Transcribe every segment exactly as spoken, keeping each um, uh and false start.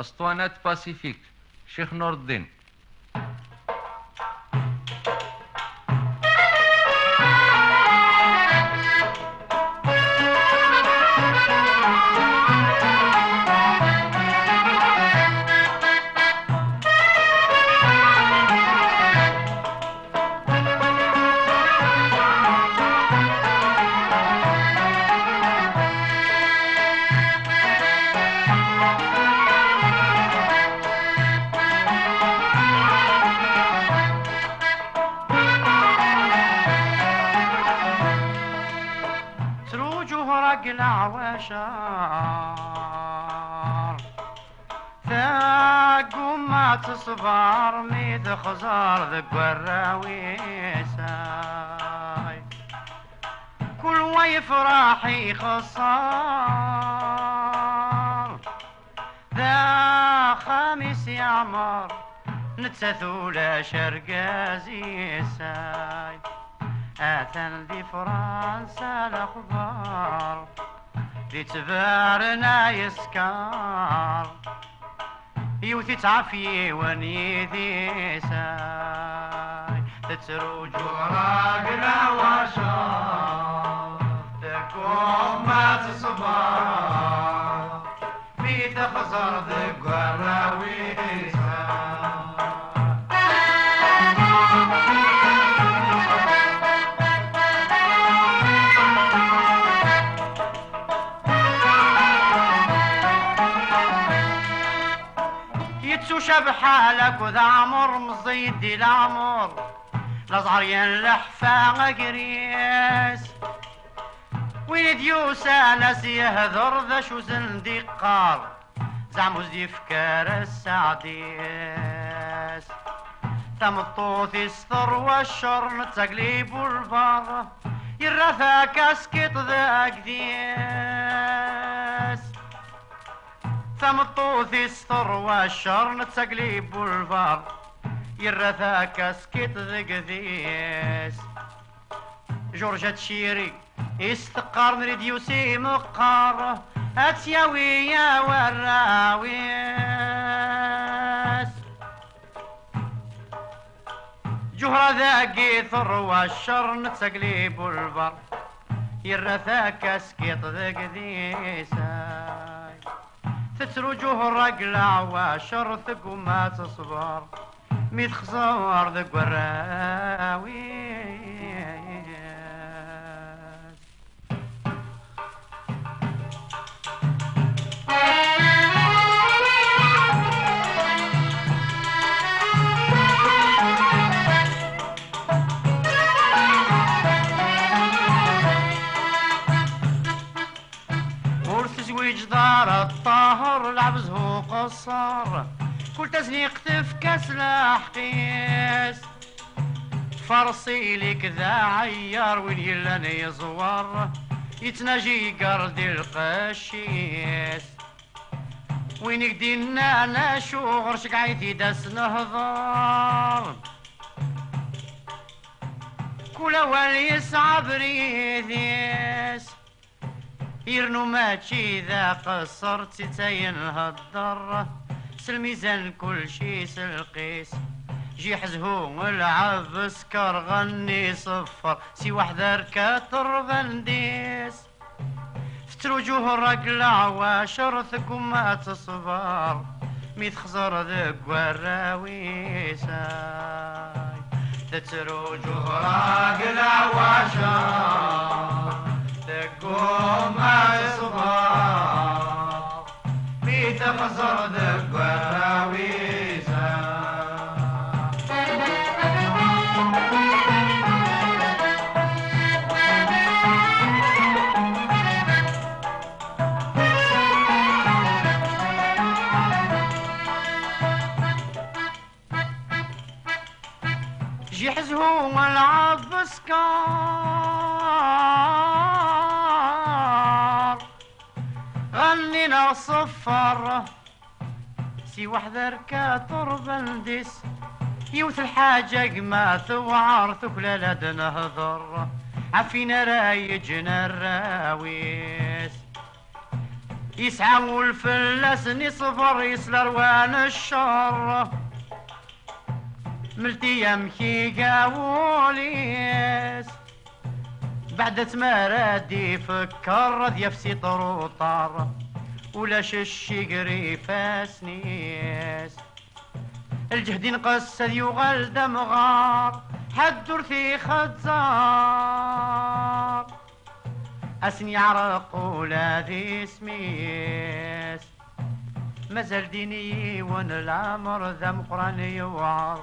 Asṭwanat Pacifique, Ccix Nureddin. Tru Ǧuhra deg leɛwacer, tegguma teṣber mi texẓer deg warraw-is. Ay, kul wa yefraḥ ixeṣṣer, d axxam-is yeɛmer, nettat ulac argaz-is. Ay, atan di Fransa lexbar, di ttberna yeskeṛ, yiwet-itt ɣef yiwen yidis. Ay, tettru Ǧuhra deg leɛwacer, tegguma teṣber mi texẓer deg warraw-is. Yettucabḥal akked Ɛmer, meẓẓi di leɛmer, la ẓeryan leḥfa agris. Win i d-yusan a s-yehder d acu sen-d-iqqar, zeɛma ur s-d-yefka ara sseɛd-is. Tameṭṭut-is terwa ccer, netta aglib ulbar, yerra takaskiṭ deg dis. Tameṭṭut-is terwa ccer, netta aglib ulbar, yerra takaskiṭ deg dis. Jurja Tciri, i s-teqqar Meridyus i meqqar, ad tt-yawi a warraw-is. Ǧuhra dagi terwa ccer, netta aglib ulbar, yerra takaskiṭ deg dis. Tettru Ǧuhra deg leɛwacer, tegguma ad teṣber mi texẓer deg warraw-is. Ur tezwiǧeḍ ara Ṭaher, lɛebd uqeṣṣer, kul tazniqt tefka-s lḥeqq-is. Faṛes ili-k d aɛeyyar, win yellan yeẓwer, yettnaji iger di lqecc-is. Win i k-d-innan acuɣer, ceggeɛ-it-id ad s-nehḍer, kul awal yesɛa abrid-is. Yernu mačči d aqeṣṣer, ttitayen hedder, s lmizan kulci s lqis. Jiḥezhu lɛebsker, ɣenni ṣeffer, si waḥd arka terbandis. Tettru Ǧuhra deg leɛwacer, tegguma ad teṣber mi texẓer deg warraw-is. Ay, tettru Ǧuhra deg leɛwacer, tegguma ad teṣber mi texẓer deg warraw-is. Jiḥezhu lɛebsker, ɣenni neɣ ṣeffer, si waḥd arka turbendis. Yiwet lḥaǧa gma tewɛer, tuklal ad nehder ɣef win ara yeǧǧen arraw-is. Yesɛa ul fell-asen iṣber, yesla rwan ccer. Melti amek iga wul-is, beɛda tmara d-ifekker ad yaf si truṭar, ulac cci gar ifassen-is. Lǧehd inqes ad yuɣal d amɣar, ḥedd ur t-ixezzar. Ad sen-yeɛreq ula d isem-is. Mazal din yiwen leɛmer d ameqqran yewɛer.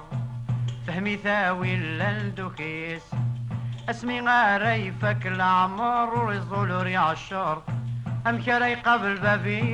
Fehmi tawi llan ddukyis. Asmi ara ifak leɛmer ur iẓul ur iɛeccer. Amek ara iqabel bab-is?